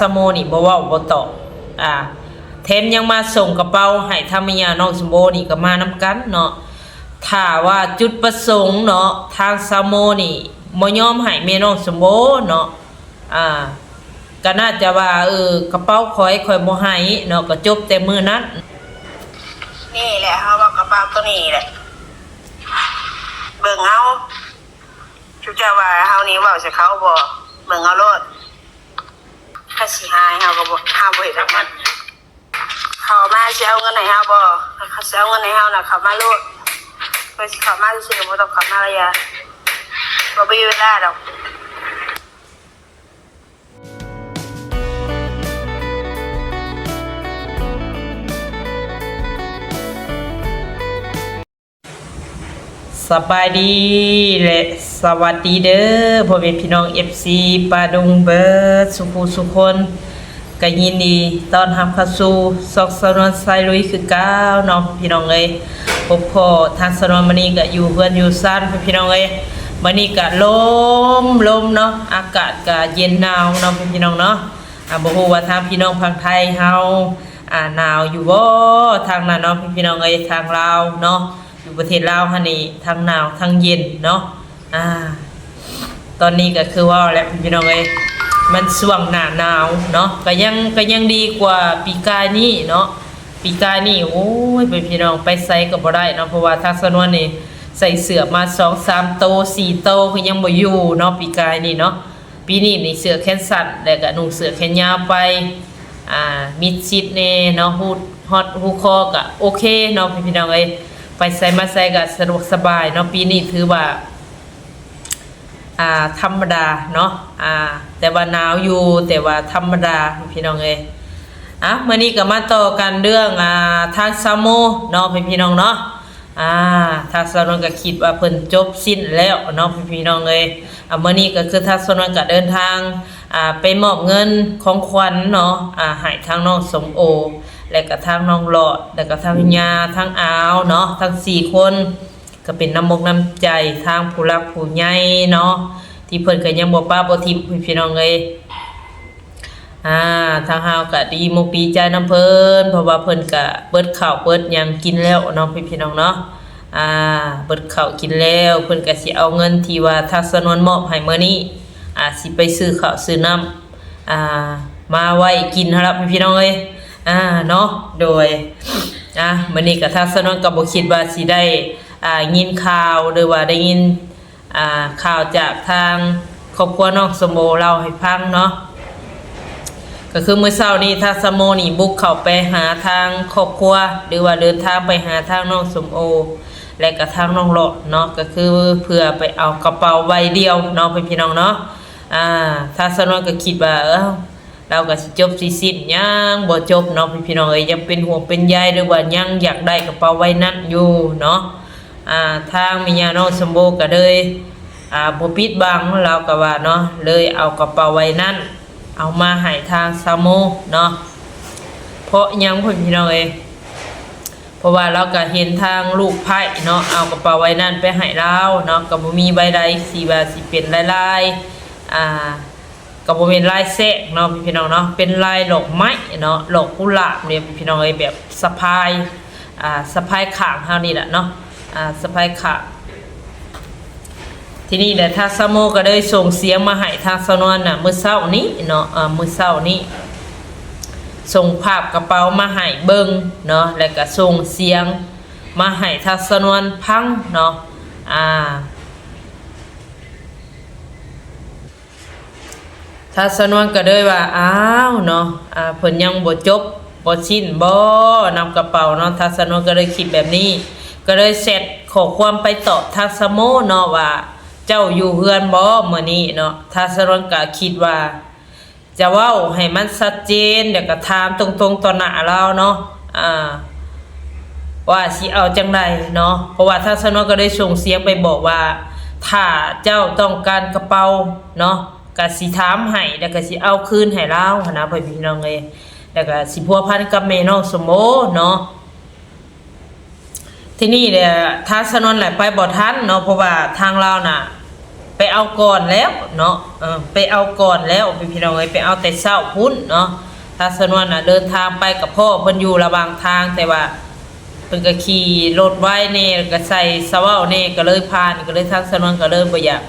ສາວໂມນີ້ບໍ່ເວົ້າບໍ່ຕອບ ອາ ແຖມຍັງມາສົ່ງກະເປົາໃຫ້ທາງແມ່ຍ່ານ້ອງສົມໂອນີ້ກໍມານຳກັນເນາະ. ຖ້າວ່າຈຸດປະສົງເນາະ ທາງສາວໂມນີ້ບໍ່ຍອມໃຫ້ແມ່ນ້ອງສົມໂອເນາະ ອາ ກໍໜ້າຈະວ່າ ເອີ ກະເປົາຂ້ອຍ ຂ້ອຍບໍ່ໃຫ້ເນາະ ກໍຈົບແຕ່ມື້ນັ້ນ. ນີ້ແຫຼະ ເຮົາເວົ້າກະເປົາໂຕນີ້ແຫຼະ ເບິ່ງເອົາ ຈຸເຈົ້າວ່າເຮົານີ້ເວົ້າໃສ່ເຂົາບໍ່ ເບິ່ງເອົາໂລດ. ເຂົາຊິໃຫ້ເຮົາກໍບໍ່ ເຮົາບໍ່ເຮັດດອກມັນ ເຂົາມາຊິເອົາເງິນໃຫ້ເຮົາບໍ່ ເຂົາຊິເອົາເງິນໃຫ້ເຮົານະ ເຂົາມາໂລດ ເພິ່ນຊິເຂົ້າມາຊື່ໆ ບໍ່ຕ້ອງເຂົ້າມາລະຍະ ບໍ່ມີເວລາດອກ. ສະບາຍດີ ແລະ ສະຫວັດດີເດີ ພໍ່ແມ່ພີ່ນ້ອງ ເອັຟຊີ ປາດົງເບີດ ສູ່ຜູ້ສູ່ຄົນ ກໍຍິນດີຕ້ອນຮັບເຂົ້າສູ່ຊ່ອງສາວນວນສາຍລຸຍຄືເກົ່າເນາະ ພີ່ນ້ອງເອີຍ. ພົບພໍ້ທາງສາວນວນມື້ນີ້ກໍຢູ່ເຮືອນຢູ່ຊານ ພີ່ນ້ອງເອີຍ. ມື້ນີ້ກໍລົມ ລົມເນາະ ອາກາດກໍເຢັນໜາວເນາະ ພີ່ນ້ອງເນາະ. ອາ ບໍ່ຮູ້ວ່າທາງພີ່ນ້ອງຝັ່ງໄທເຮົາ ອາ ໜາວຢູ່ບໍ່ທາງນັ້ນເນາະ ພີ່ນ້ອງເອີຍ. ທາງລາວເນາະ ຢູ່ປະເທດລາວຫັ້ນນີ້ ທັງໜາວທັງເຢັນເນາະ. ອາ ຕອນນີ້ກໍຄືເວົ້າແຫຼະ ພີ່ນ້ອງເອີຍ ມັນຊ່ວງໜ້າໜາວເນາະ ກໍຍັງ ກໍຍັງດີກວ່າປີກາຍນີ້ເນາະ. ປີກາຍນີ້ ໂອ້ຍ ພີ່ນ້ອງ ໄປໃສກໍບໍ່ໄດ້ເນາະ ເພາະວ່າທາງສາວນວນນີ້ໃສ່ເສື້ອມາສອງສາມໂຕ ສີ່ໂຕ ຄືຍັງບໍ່ຢູ່ເນາະ ປີກາຍນີ້ເນາະ. ປີນີ້ນີ້ເສື້ອແຂນສັ້ນ ແລ້ວກໍນຸ່ງເສື້ອແຂນຍາວໄປ ອາ ມິດຊິດແດ່ເນາະ ຮູດຮອດຮູຄອກໍໂອເຄເນາະ ພີ່ນ້ອງເອີຍ. ໄປໃສມາໃສກໍສະດວກສະບາຍເນາະ ປີນີ້ຖືວ່າ ອາ ທຳມະດາເນາະ ອາ ແຕ່ວ່າໜາວຢູ່ ແຕ່ວ່າທຳມະດາ ພີ່ນ້ອງເອີຍ. ອາ ມື້ນີ້ກໍມາຕໍ່ກັນເລື່ອງ ອາ ທາງສາວໂມເນາະ ພີ່ນ້ອງເນາະ. ອາ ທາງສາວນວນກໍຄິດວ່າເພິ່ນຈົບສິ້ນແລ້ວເນາະ ພີ່ນ້ອງເອີຍ. ອາ ມື້ນີ້ກໍຄືທາງສາວນວນກໍເດີນທາງ ອາ ໄປມອບເງິນຂອງຂວັນເນາະ ອາ ໃຫ້ທາງນ້ອງສົມໂອ ແລະກໍທາງນ້ອງຫຼອດ ແລະກໍທາງຍ່າ ທາງອາວເນາະ ທັງສີ່ຄົນ ກໍເປັນນ້ຳອົກນ້ຳໃຈທາງຜູ້ຫຼັກຜູ້ໃຫຍ່ເນາະ ທີ່ເພິ່ນກໍຍັງບໍ່ປະບໍ່ຖິ້ມ ພີ່ນ້ອງເອີຍ. ອາ ທາງເຮົາກະດີມຸກດີໃຈນຳເພິ່ນ ເພາະວ່າເພິ່ນກະເບິດເຂົ້າເບິດຫຍັງກິນແລ້ວເນາະ ພີ່ນ້ອງເນາະ. ອາ ເບິດເຂົ້າກິນແລ້ວ ເພິ່ນກະຊິເອົາເງິນທີ່ວ່າທາງສາວນວນມອບໃຫ້ມື້ນີ້ ອາ ຊິໄປຊື້ເຂົ້າຊື້ນ້ຳ ອາ ມາໄວ້ກິນຫັ້ນລະ ພີ່ນ້ອງເອີຍ. ອາ ເນາະ ໂດຍ ອາ ມື້ນີ້ກະທາງສາວນວນກະບໍ່ຄິດວ່າຊິໄດ້ ອາ ຍິນຂ່າວ ຫຼືວ່າໄດ້ຍິນ ອ່າ ຂ່າວຈາກທາງຄອບຄົວນ້ອງສົມໂອເລົ່າໃຫ້ຟັງເນາະ ກໍຄືມື້ເຊົ້ານີ້ທາງສາວໂມນີ້ບຸກເຂົ້າໄປຫາທາງຄອບຄົວ ຫຼືວ່າເດີນທາງໄປຫາທາງນ້ອງສົມໂອ ແລະກະທາງນ້ອງຫຼອດເນາະ ກໍຄືເພື່ອໄປເອົາກະເປົາໃບດຽວເນາະ ພີ່ນ້ອງເນາະ. ອ່າ ທາງສາວນວນກໍຄິດວ່າ ເອີ ລາວກໍຊິຈົບຊິສິ້ນ ຍັງບໍ່ຈົບເນາະ ພີ່ນ້ອງເອີຍ ຍັງເປັນຫ່ວງເປັນໃຍ ຫຼືວ່າຍັງຢາກໄດ້ກະເປົາໃບນັ້ນຢູ່ເນາະ. ອ່າ ທາງແມ່ຍ່ານ້ອງສົມໂອກໍເລີຍ ອ່າ ບໍ່ປິດບັງ ລາວກໍວ່າເນາະ ເລີຍເອົາກະເປົາໃບນັ້ນ ເອົາມາໃຫ້ທາງສາວໂມເນາະ. ເພາະຫຍັງ ພີ່ນ້ອງເອີຍ ເພາະວ່າລາວກໍເຫັນທາງລູກໃພ້ເນາະ ເອົາກະເປົາໃບນັ້ນໄປໃຫ້ລາວເນາະ ກໍບໍ່ມີໃບໃດທີ່ວ່າຊິເປັນລາຍ ລາຍ ອ່າ ກໍບໍ່ແມ່ນລາຍແຊກເນາະ ພີ່ນ້ອງເນາະ ເປັນລາຍດອກໄມ້ເນາະ ດອກກຸຫຼາບນີ້ ພີ່ນ້ອງເອີຍ ແບບສະພາຍ ອ່າ ສະພາຍຂ້າງເຮົານີ້ແຫຼະເນາະ ອ່າ ສະພາຍຂ້າງ. ທີນີ້ແຫຼະ ທາງສາວໂມກໍເລີຍສົ່ງສຽງມາໃຫ້ທາງສາວນວນນະ ມື້ເຊົ້ານີ້ເນາະ ເອີ ມື້ເຊົ້ານີ້ ສົ່ງພາບກະເປົາມາໃຫ້ເບິ່ງເນາະ ແລ້ວກໍສົ່ງສຽງມາໃຫ້ທາງສາວນວນຟັງເນາະ ອ່າ ທາງສາວນວນກໍເລີຍວ່າ ອ້າວເນາະ ອ່າ ເພິ່ນຍັງບໍ່ຈົບບໍ່ສິ້ນບໍ່ນຳກະເປົາເນາະ. ທາງສາວນວນກໍເລີຍຄິດແບບນີ້ ກໍເລີຍແຊັດຂໍ້ຄວາມໄປຕອບທາງສາວໂມເນາະວ່າ ເຈົ້າຢູ່ເຮືອນບໍ່ມື້ນີ້ເນາະ. ທາງສາວນວນກໍຄິດວ່າຈະເວົ້າໃຫ້ມັນຊັດເຈນ ແລ້ວກໍຖາມຕົງໆຕໍ່ໜ້າລາວເນາະ ອ່າ ວ່າຊິເອົາຈັ່ງໃດເນາະ ເພາະວ່າທາງສາວນວນກໍໄດ້ສົ່ງສຽງໄປບອກວ່າ ຖ້າເຈົ້າຕ້ອງການກະເປົາເນາະ ກະຊິຖາມໃຫ້ ແລ້ວກະຊິເອົາຄືນໃຫ້ລາວຫັ້ນນະ ພໍ່ແມ່ພີ່ນ້ອງເອີຍ ແລ້ວກະຊິພົວພັນກັບແມ່ນ້ອງສົມໂອເນາະ. ທີນີ້ແຫຼະ ທາງສາວນວນແຫຼະໄປບໍ່ທັນເນາະ ເພາະວ່າທາງລາວນະ ໄປເອົາກ່ອນແລ້ວເນາະ ເອີ ໄປເອົາກ່ອນແລ້ວ ພີ່ນ້ອງເອີຍ ໄປເອົາແຕ່ເຊົ້າພຸ້ນເນາະ. ທາງສາວນວນນະເດີນທາງໄປກໍພໍ້ເພິ່ນຢູ່ລະຫວ່າງທາງ ແຕ່ວ່າເພິ່ນກໍຂີ່ລົດໄວແດ່ ແລ້ວກໍໃສ່ສະເຫວີ້ແດ່ ກໍເລີຍຜ່ານ ກໍເລີຍ ທາງສາວນວນກໍເລີຍບໍ່ຢາກ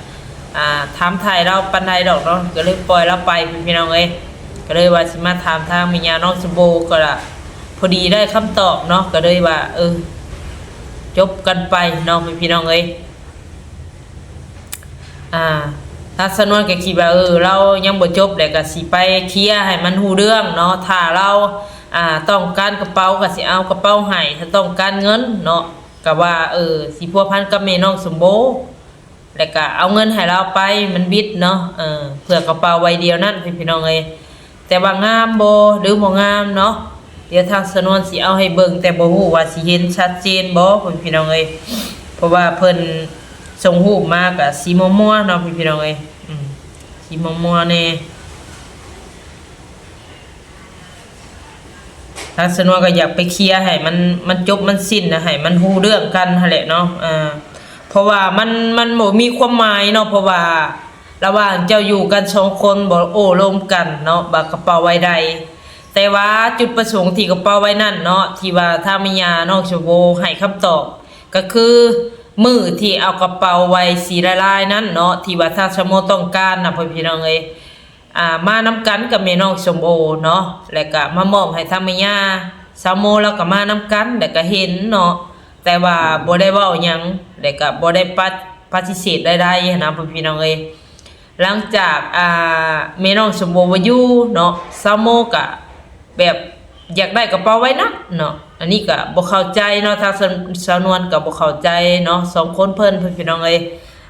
ອ່າ ຖາມຖ່າຍລາວປານໃດດອກເນາະ ກໍເລີຍປ່ອຍລາວໄປ ພີ່ນ້ອງເອີຍ. ກໍເລີຍວ່າຊິມາຖາມທາງແມ່ຍ່ານ້ອງສົມໂພ ກໍລະ ພໍດີໄດ້ຄຳຕອບເນາະ ກໍເລີຍວ່າ ເອີ ຈົບກັນໄປເນາະ ພີ່ນ້ອງເອີຍ. ອ່າ ທາງສາວນວນກໍຄິດວ່າ ເອີ ລາວຍັງບໍ່ຈົບ ແລ້ວກໍຊິໄປເຄຍໃຫ້ມັນຮູ້ເລື່ອງເນາະ. ຖ້າລາວ ອ່າ ຕ້ອງການກະເປົາກໍຊິເອົາກະເປົາໃຫ້ ຖ້າຕ້ອງການເງິນເນາະ ກໍວ່າ ເອີ ຊິພົວພັນກັບແມ່ນ້ອງສົມໂພ ແລ້ວກະເອົາເງິນໃຫ້ລາວໄປ ມັນບິດເນາະ ເອີ ເພື່ອກະເປົາໃບດຽວນັ້ນ ພີ່ນ້ອງເອີຍ. ແຕ່ວ່າງາມບໍ່ ຫຼືບໍ່ງາມເນາະ ດຽວທາງສາວນວນຊິເອົາໃຫ້ເບິ່ງ ແຕ່ບໍ່ຮູ້ວ່າຊິເຫັນຊັດເຈນບໍ່ ພີ່ນ້ອງເອີຍ. ເພາະວ່າເພິ່ນສົ່ງຮູບມາກະສີມົວໆເນາະ ພີ່ນ້ອງເອີຍ ອືມ ສີມົວໆແດ່. ທາງສາວນວນກໍຢາກໄປເຄຍໃຫ້ມັນ ມັນຈົບມັນສິ້ນນະ ໃຫ້ມັນຮູ້ເລື່ອງກັນຫັ້ນແຫຼະເນາະ ເອີ ເພາະວ່າມັນ ມັນບໍ່ມີຄວາມໝາຍເນາະ ເພາະວ່າລະຫວ່າງເຈົ້າຢູ່ກັນສອງຄົນບໍ່ໂອ້ລົມກັນເນາະ ວ່າກະເປົາໃບໃດ. ແຕ່ວ່າຈຸດປະສົງທີ່ກະເປົາໃບນັ້ນເນາະ ທີ່ວ່າທາງແມ່ຍ່ານ້ອງຊົມໂພໃຫ້ຄຳຕອບ ກໍຄືມື້ທີ່ເອົາກະເປົາໃບສີລາຍໆນັ້ນເນາະ ທີ່ວ່າທາງສາວໂມຕ້ອງການນະ ພໍ່ພີ່ນ້ອງເອີຍ ອ່າ ມານຳກັນກັບແມ່ນ້ອງສົມໂອເນາະ ແລ້ວກະມາມອບໃຫ້ທາງແມ່ຍ່າ. ສາວໂມລາວກະມານຳກັນ ແລ້ວກະເຫັນເນາະ ແຕ່ວ່າບໍ່ໄດ້ເວົ້າຫຍັງ ແລ້ວກະບໍ່ໄດ້ປະ ປະຕິເສດໃດໆຫັ້ນນະ ພໍ່ພີ່ນ້ອງເອີຍ. ຫຼັງຈາກ ອ່າ ແມ່ນ້ອງສົມໂອບໍ່ຢູ່ເນາະ ສາວໂມກະແບບຢາກໄດ້ກະເປົາໃບນັ້ນເນາະ. ອັນນີ້ກະບໍ່ເຂົ້າໃຈເນາະ ທາງສາວ ສາວນວນກະບໍ່ເຂົ້າໃຈເນາະ ສອງຄົນເພິ່ນ ພີ່ນ້ອງເອີຍ.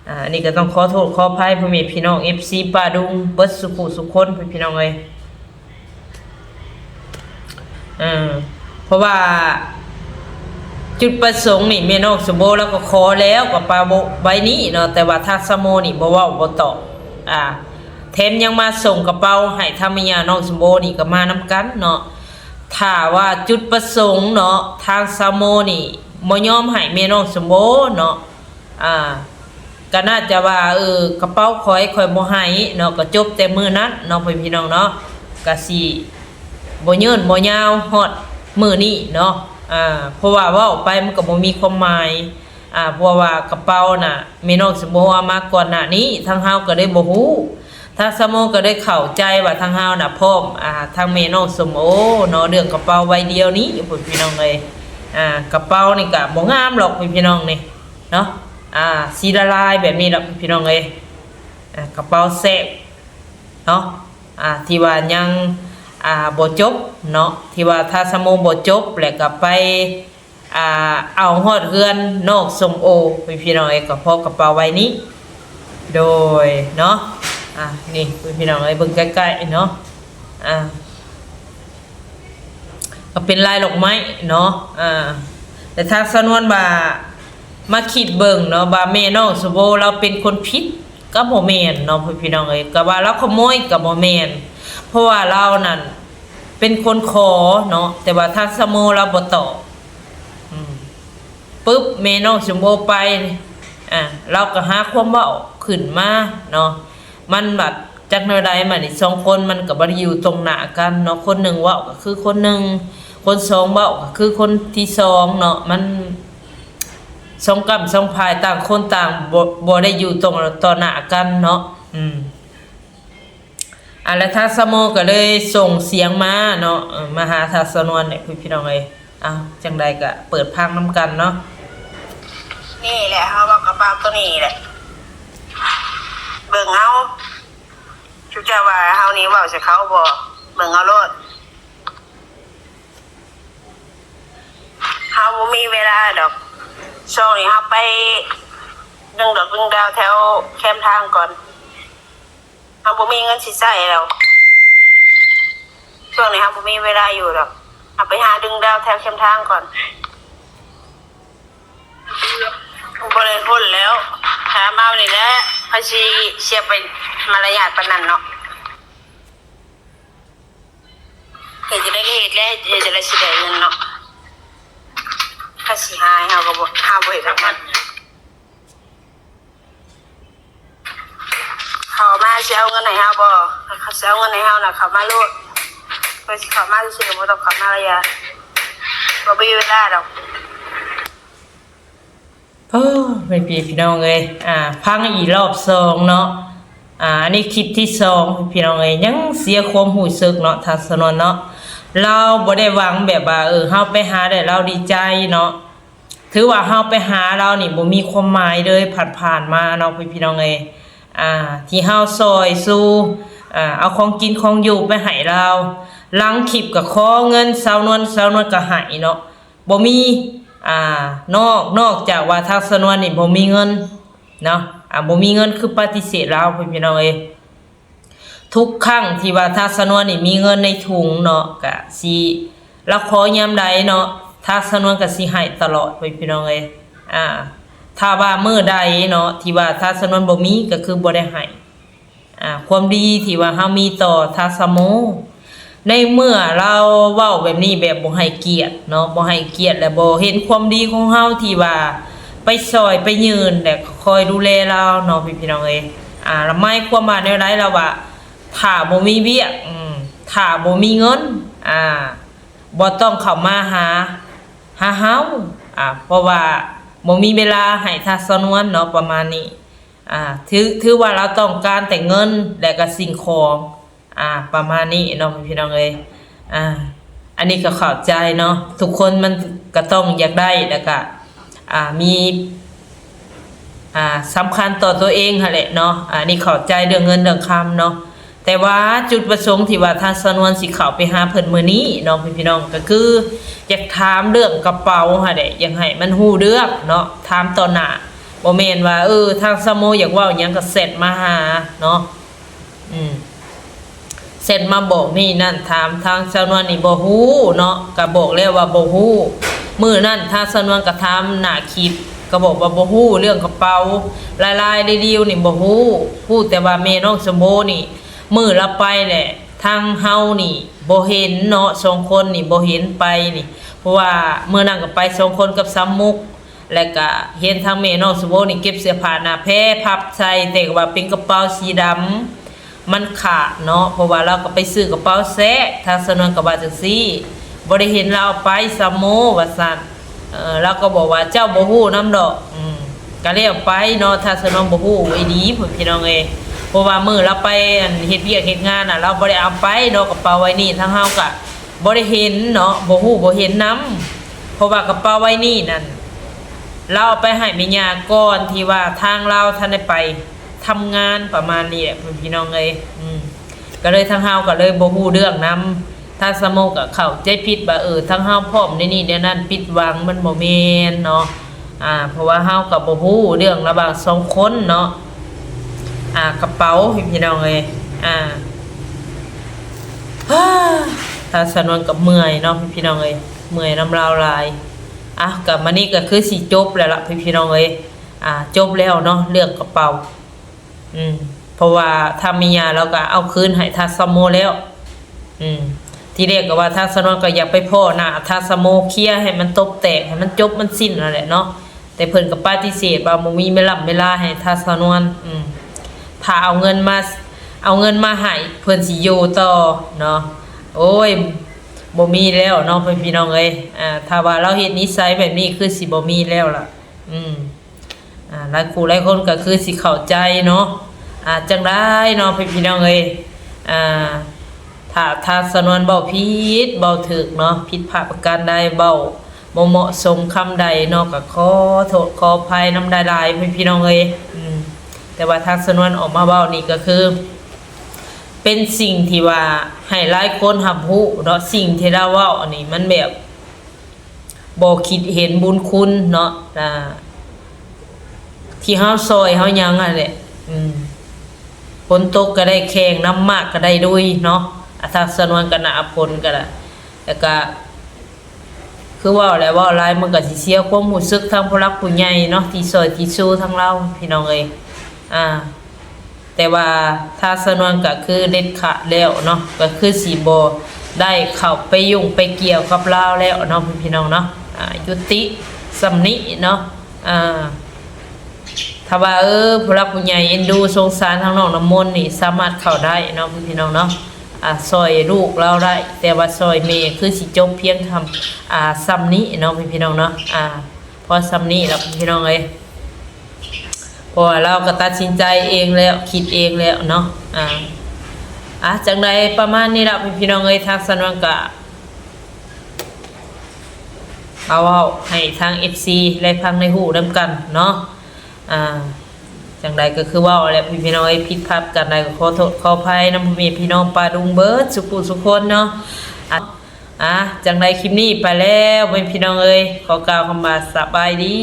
ອ່າ ອັນນີ້ກໍຕ້ອງຂໍໂທດຂໍອະໄພພໍ່ແມ່ພີ່ນ້ອງ ເອັຟຊີ ປ້າດຸງ ເບິດສູ່ຜູ້ສູ່ຄົນ ພີ່ນ້ອງເອີຍ. ເອີ ເພາະວ່າຈຸດປະສົງນີ້ ແມ່ນ້ອງສົມໂອລາວກໍຂໍແລ້ວ ກະເປົາໃບນີ້ເນາະ ແຕ່ວ່າທາງສາວໂມນີ້ບໍ່ເວົ້າບໍ່ຕອບ ອ່າ ແຖມຍັງມາສົ່ງກະເປົາໃຫ້ທາງແມ່ຍ່ານ້ອງສົມໂອນີ້ ກໍມານຳກັນເນາະ. ຖ້າວ່າຈຸດປະສົງເນາະ ທາງສາວໂມນີ້ບໍ່ຍອມໃຫ້ແມ່ນ້ອງສົມໂອເນາະ ອ່າ ກໍໜ້າຈະວ່າ ເອີ ກະເປົາຂ້ອຍ ຂ້ອຍບໍ່ໃຫ້ເນາະ ກໍຈົບແຕ່ມື້ນັ້ນເນາະ ພໍ່ພີ່ນ້ອງເນາະ. ກະຊິບໍ່ເຍີ້ນບໍ່ຍາວຮອດມື້ນີ້ເນາະ ອ່າ ເພາະວ່າເວົ້າໄປມັນກໍບໍ່ມີຄວາມໝາຍ ອ່າ ເພາະວ່າກະເປົານະ ແມ່ນ້ອງສົມໂອເອົາມາກ່ອນໜ້ານີ້ ທາງເຮົາກໍໄດ້ບໍ່ຮູ້ ທາງສາວໂມກໍໄດ້ເຂົ້າໃຈວ່າທາງເຮົານະພ້ອມ ອ່າ ທາງແມ່ນ້ອງສົມໂອເນາະ ເລື່ອງກະເປົາໃບດຽວນີ້ ພີ່ນ້ອງເອີຍ. ອ່າ ກະເປົານີ້ກະບໍ່ງາມດອກ ພີ່ນ້ອງນີ້ເນາະ ອ່າ ສີລາຍໆແບບນີ້ດອກ ພີ່ນ້ອງເອີຍ. ອ່າ ກະເປົາແຊບເນາະ ອ່າ ທີ່ວ່າຍັງ ອ່າ ບໍ່ຈົບເນາະ ທີ່ວ່າທາງສາວໂມບໍ່ຈົບ ແລ້ວກະໄປ ອ່າ ເອົາຮອດເຮືອນນ້ອງສົມໂອ ພີ່ນ້ອງເອີຍ ກໍພໍກະເປົາໃບນີ້ ໂດຍເນາະ. ອ່າ ນີ້ ພີ່ນ້ອງເອີຍ ເບິ່ງໃກ້ໆເນາະ ອ່າ ກໍເປັນລາຍດອກໄມ້ເນາະ ອ່າ ແຕ່ທາງສາວນວນວ່າ ມາຄິດເບິ່ງເນາະ ວ່າແມ່ນ້ອງສົມໂອລາວເປັນຄົນຜິດ ກໍບໍ່ແມ່ນເນາະ ພີ່ນ້ອງເອີຍ ກໍວ່າລາວຂະໂມຍກໍບໍ່ແມ່ນ ເພາະວ່າລາວນັ້ນ ເປັນຄົນຂໍເນາະ ແຕ່ວ່າທາງສາວໂມລາວບໍ່ຕອບ ອືມ ປຶບ ແມ່ນ້ອງສົມໂອໄປ ອ່າ ລາວກໍຫາຄວາມເວົ້າຂຶ້ນມາເນາະ. ມັນບັດຈັກແນວໃດ ບາດນີ້ສອງຄົນມັນກໍບໍ່ໄດ້ຢູ່ຕົງໜ້າກັນເນາະ ຄົນໜຶ່ງເວົ້າກໍຄືຄົນໜຶ່ງ ຄົນສອງເວົ້າກໍຄືຄົນທີສອງເນາະ ມັນສອງກ້ຳສອງຝ່າຍ ຕ່າງຄົນຕ່າງບໍ່ ບໍ່ໄດ້ຢູ່ຕົງ ຕໍ່ໜ້າກັນເນາະ ອືມ. ອ່າ ແລ້ວທາງສາວໂມກໍເລີຍສົ່ງສຽງມາເນາະ ເອີ ມາຫາທາງສາວນວນນີ້ ພີ່ນ້ອງເອີຍ. ອ້າວ ຈັ່ງໃດກໍເປີດຟັງນຳກັນເນາະ. ນີ້ແຫຼະ ເຮົາເວົ້າກັບບ່າວໂຕນີ້ແຫຼະ ເບິ່ງເອົາ ຈຸເຈົ້າວ່າເຮົານີ້ເວົ້າໃສ່ເຂົາບໍ່ ເບິ່ງເອົາໂລດ. ເຮົາບໍ່ມີເວລາດອກ ຊ່ວງນີ້ເຮົາໄປດຶງດອກດຶງດາວແຖວແຄມທາງກ່ອນ. ເຮົາບໍ່ມີເງິນຊິໃຊ້ແລ້ວ ຊ່ວງນີ້ເຮົາບໍ່ມີເວລາຢູ່ດອກ ເຮົາໄປຫາດຶງດາວແຖວແຄມທາງກ່ອນ. ບໍ່ໄດ້ພົ້ນແລ້ວ ຖາມເອົານີ້ແຫຼະ ໃຜຊິເສຍໄປມາລະຍາດປານນັ້ນເນາະ. ເຮັດຈັ່ງໃດກໍເຮັດແຫຼະ ເຮັດຈັ່ງໃດຊິໄດ້ເງິນເນາະ ໃຜຊິຫາໃຫ້ເຮົາກໍບໍ່ ເຮົາບໍ່ເຮັດດອກມັນ. ຊິເອົາເງິນໃຫ້ເຮົາບໍ່? ຄັນເຂົາຊິເອົາເງິນໃຫ້ເຮົານະ ເຂົ້າມາໂລດ. ຂ້ອຍຊິເຂົ້າມາຊື່ໆ ບໍ່ຕ້ອງເຂົ້າມາລະຢ່າ ບໍ່ມີເວລາດອກ. ໂອ້ ແມ່ນພີ່ນ້ອງເອີຍ ອ່າ ຟັງອີກລອບສອງເນາະ. ອ່າ ອັນນີ້ຄລິບທີສອງ ພີ່ນ້ອງເອີຍ ຍັງເສຍຄວາມຮູ້ສຶກເນາະ ທັກສະນວນເນາະ. ລາວບໍ່ໄດ້ຫວັງແບບວ່າ ເອີ ເຮົາໄປຫາແລ້ວລາວດີໃຈເນາະ. ຖືວ່າເຮົາໄປຫາລາວນີ້ບໍ່ມີຄວາມໝາຍເລີຍ ຜ່ານໆມາເນາະ ພີ່ນ້ອງເອີຍ. ອ່າ ທີ່ເຮົາຊ່ອຍຊູ ອ່າ ເອົາຂອງກິນຂອງຢູ່ໄປໃຫ້ລາວ. ຫຼັງຄລິບກໍຂໍເງິນສາວນວນ ສາວນວນກໍໃຫ້ເນາະ. ບໍ່ມີ ອ່າ ນອກ ນອກຈາກວ່າທັກສະນວນນີ້ບໍ່ມີເງິນເນາະ. ອ່າ ບໍ່ມີເງິນຄືປະຕິເສດລາວ ພີ່ນ້ອງເອີຍ. ທຸກຄັ້ງທີ່ວ່າທັກສະນວນນີ້ມີເງິນໃນຖົງເນາະ ກະຊິ ລາວຂໍຍາມໃດເນາະ ທັກສະນວນກະຊິໃຫ້ຕະຫຼອດ ພີ່ນ້ອງເອີຍ. ອ່າ ຖ້າວ່າມື້ໃດເນາະ ທີ່ວ່າທັກສະນວນບໍ່ມີ ກະຄືບໍ່ໄດ້ໃຫ້ ອ່າ ຄວາມດີທີ່ວ່າເຮົາມີຕໍ່ທັກສະໂມ. ໃນເມື່ອລາວເວົ້າແບບນີ້ ແບບບໍ່ໃຫ້ກຽດເນາະ ບໍ່ໃຫ້ກຽດ ແລະ ບໍ່ເຫັນຄວາມດີຂອງເຮົາທີ່ວ່າໄປຊ່ອຍໄປຍື່ນ ແລະ ຄອຍດູແລລາວເນາະ ພີ່ນ້ອງເອີຍ. ອ່າ ລະໝາຍຄວາມວ່າແນວໃດ? ລາວວ່າ ຖ້າບໍ່ມີວຽກ ອືມ ຖ້າບໍ່ມີເງິນ ອ່າ ບໍ່ຕ້ອງເຂົ້າມາຫາ ຫາເຮົາ ອ່າ ເພາະວ່າບໍ່ມີເວລາໃຫ້ທັກສະນວນເນາະ ປະມານນີ້. ອ່າ ຖື ຖືວ່າລາວຕ້ອງການແຕ່ເງິນ ແລະ ກະສິ່ງຂອງ ອ່າ ປະມານນີ້ເນາະ ພີ່ນ້ອງເອີຍ. ອ່າ ອັນນີ້ກໍເຂົ້າໃຈເນາະ ທຸກຄົນມັນກໍຕ້ອງຢາກໄດ້ ແລ້ວກະ ອ່າ ມີ ອ່າ ສຳຄັນຕໍ່ຕົວເອງຫັ້ນແຫຼະເນາະ. ອັນນີ້ເຂົ້າໃຈເລື່ອງເງິນເລື່ອງຄຳເນາະ ແຕ່ວ່າຈຸດປະສົງທີ່ວ່າທັກສະນວນຊິເຂົ້າໄປຫາເພິ່ນມື້ນີ້ເນາະ ພີ່ນ້ອງ ກໍຄືຢາກຖາມເລື່ອງກະເປົາຫັ້ນແຫຼະ ຢາກໃຫ້ມັນຮູ້ເລື່ອງເນາະ ຖາມຕໍ່ໜ້າ. ບໍ່ແມ່ນວ່າ ເອີ ທາງສາວໂມຢາກເວົ້າຫຍັງກໍແຊັດມາຫາເນາະ ອືມ ແຊັດມາບອກນີ້ນັ້ນ ຖາມທາງສາວນວນນີ້ບໍ່ຮູ້ເນາະ ກະບອກແລ້ວວ່າບໍ່ຮູ້. ມື້ນັ້ນທາງສາວນວນກະຖາມໜ້າຄລິບ ກະບອກວ່າບໍ່ຮູ້ເລື່ອງກະເປົາ ລາຍໆ ດີໆ ນີ້ບໍ່ຮູ້ ຮູ້ແຕ່ວ່າແມ່ນ້ອງສາວໂມນີ້ ມື້ລາວໄປແຫຼະ ທາງເຮົານີ້ບໍ່ເຫັນເນາະ ສອງຄົນນີ້ບໍ່ເຫັນໄປນີ້ ເພາະວ່າມື້ນັ້ນກະໄປສອງຄົນກັບສາວມຸກ ແລະກະເຫັນທາງແມ່ນ້ອງສາວໂມນີ້ເກັບເສື້ອຜ້າໜ້າແພພັບໃສ່ ແຕ່ວ່າເປັນກະເປົາສີດຳ ມັນຂາດເນາະ ເພາະວ່າລາວກໍໄປຊື້ກະເປົາແຊະ ທາງສາວນວນກໍວ່າຈັ່ງຊີ້ ບໍ່ໄດ້ເຫັນລາວເອົາໄປ ສາວໂມ ວ່າຊັ້ນ. ເອີ ລາວກໍບອກວ່າ ເຈົ້າບໍ່ຮູ້ນຳດອກ ອືມ ກໍແລ້ວໄປເນາະ ທາງສາວນວນບໍ່ຮູ້ອີ່ຫຼີ ພີ່ນ້ອງເອີຍ. ເພາະວ່າມື້ລາວໄປ ອັນ ເຮັດວຽກເຮັດງານນະ ລາວບໍ່ໄດ້ເອົາໄປເນາະ ກະເປົາໃບນີ້ ທາງເຮົາກໍບໍ່ໄດ້ເຫັນເນາະ ບໍ່ຮູ້ບໍ່ເຫັນນຳ ເພາະວ່າກະເປົາໃບນີ້ນັ້ນ ລາວເອົາໄປໃຫ້ແມ່ຍ່າກ່ອນທີ່ວ່າທາງລາວທັນໄດ້ໄປ ທຳງານປະມານນີ້ແຫຼະ ພີ່ນ້ອງເອີຍ. ອືມ ກໍເລີຍທາງເຮົາກໍເລີຍບໍ່ຮູ້ເລື່ອງນຳ ທາງສາວໂມກໍເຂົ້າໃຈຜິດວ່າ ເອີ ທາງເຮົາພ້ອມໃນນີ້ແນວນັ້ນ ຜິດຫວັງ ມັນບໍ່ແມ່ນເນາະ. ອ່າ ເພາະວ່າເຮົາກໍບໍ່ຮູ້ເລື່ອງລະຫວ່າງສອງຄົນເນາະ ອ່າ ກະເປົາ ພີ່ນ້ອງເອີຍ. ອ່າ ທາງສາວນວນກໍເມື່ອຍເນາະ ພີ່ນ້ອງເອີຍ ເມື່ອຍນຳລາວຫຼາຍ. ອ່າ ກໍມື້ນີ້ກໍຄືຊິຈົບແລ້ວລະ ພີ່ນ້ອງເອີຍ. ອ່າ ຈົບແລ້ວເນາະ ເລື່ອງກະເປົາ. ອືມ ເພາະວ່າທາງແມ່ຍ່າລາວກໍເອົາຄືນໃຫ້ທາງສາວໂມແລ້ວ. ອືມ ທີແລກກໍວ່າທາງສາວນວນກໍຢາກໄປພໍ້ໜ້າທາງສາວໂມ ເຄຍໃຫ້ມັນຕົກແຕກ ໃຫ້ມັນຈົບມັນສິ້ນນັ້ນແຫຼະເນາະ ແຕ່ເພິ່ນກໍປະຕິເສດວ່າບໍ່ມີເວລາ ເວລາໃຫ້ທາງສາວນວນ. ອືມ ຖ້າເອົາເງິນມາ ເອົາເງິນມາໃຫ້ ເພິ່ນຊິຢູ່ຕໍ່ເນາະ. ໂອ້ຍ ບໍ່ມີແລ້ວເນາະ ພີ່ນ້ອງເອີຍ. ອ່າ ຖ້າວ່າລາວເຮັດນິໄສແບບນີ້ ຄືຊິບໍ່ມີແລ້ວລະ. ອືມ ອ່າ ຫຼາຍຄູ່ຫຼາຍຄົນກໍຄືຊິເຂົ້າໃຈເນາະ. ອ່າ ຈັ່ງໃດເນາະ ພີ່ນ້ອງເອີຍ ອ່າ ຖ້າ ຖ້າສາວນວນເວົ້າຜິດເວົ້າຖືກເນາະ ຜິດພາດປະການໃດ ເວົ້າບໍ່ເໝາະສົມຄຳໃດເນາະ ກໍຂໍໂທດຂໍອະໄພນຳຫຼາຍໆ ພີ່ນ້ອງເອີຍ. ອືມ ແຕ່ວ່າທາງສາວນວນອອກມາເວົ້ານີ້ກໍຄື ເປັນສິ່ງທີ່ວ່າໃຫ້ຫຼາຍຄົນຮັບຮູ້ເນາະ ສິ່ງທີ່ລາວເວົ້າອັນນີ້ ມັນແບບ ບໍ່ຄິດເຫັນບຸນຄຸນເນາະ ອ່າ ທີ່ເຮົາຊ່ອຍເຮົາຫຍັງຫັ້ນແຫຼະ. ອືມ ຝົນຕົກກໍໄດ້ແຂ່ງ ນ້ຳໝາກກໍໄດ້ດຸຍເນາະ ອາ ທາງສາວນວນກໍໜ້າຝົນກໍລະ ແລ້ວກໍຄືເວົ້າແຫຼະ ເວົ້າຫຼາຍມັນກໍຊິເສຍຄວາມຮູ້ສຶກທາງຜູ້ຫຼັກຜູ້ໃຫຍ່ເນາະ ທີ່ຊ່ອຍທີ່ຊູທາງລາວ ພີ່ນ້ອງເອີຍ. ອ່າ ແຕ່ວ່າທາງສາວນວນກໍຄືເດັດຂາດແລ້ວເນາະ ກໍຄືຊິບໍ່ໄດ້ເຂົ້າໄປຫຍຸ້ງໄປກ່ຽວກັບລາວແລ້ວເນາະ ພີ່ນ້ອງເນາະ. ອ່າ ຍຸຕິສ່ຳນີ້ເນາະ. ອ່າ ທ ຖ້າວ່າ ເອີ ຜູ້ຫຼັກຜູ້ໃຫຍ່ເອັນດູສົງສານທາງນ້ອງນ້ຳມົນນີ້ ສາມາດເຂົ້າໄດ້ເນາະພີ່ນ້ອງເນາະ ອາ ຊ່ອຍລູກລາວໄດ້ ແຕ່ວ່າຊ່ອຍແມ່ຄືຊິຈົບພຽງສ່ຳ ອາ ສ່ຳນີ້ເນາະພີ່ນ້ອງເນາະ ອາ ພໍສ່ຳນີ້ລະພີ່ນ້ອງເອີຍ ເພາະວ່າລາວກໍຕັດສິນໃຈເອງແລ້ວ ຄິດເອງແລ້ວເນາະ ອາ ອາ ຈັ່ງໃດປະມານນີ້ລະພີ່ນ້ອງເອີຍ ທາງສາວນວນກະ ເອົາເວົ້າໃຫ້ທາງເອັຟຊີໄດ້ຟັງໄດ້ຮູ້ນຳກັນເນາະ ອາ ຈັ່ງໃດກໍຄືເວົ້າແຫຼະພີ່ນ້ອງເອີຍ ຜິດພາດປະການໃດກໍຂໍໂທດຂໍອະໄພນຳພໍ່ແມ່ພີ່ນ້ອງປ້າລຸງເບິດສູ່ຜູ້ສູ່ຄົນເນາະ ອາ ອາ ຈັ່ງໃດຄລິບນີ້ໄປແລ້ວແມ່ພີ່ນ້ອງເອີຍ ຂໍກ່າວຄຳວ່າສະບາຍດີ.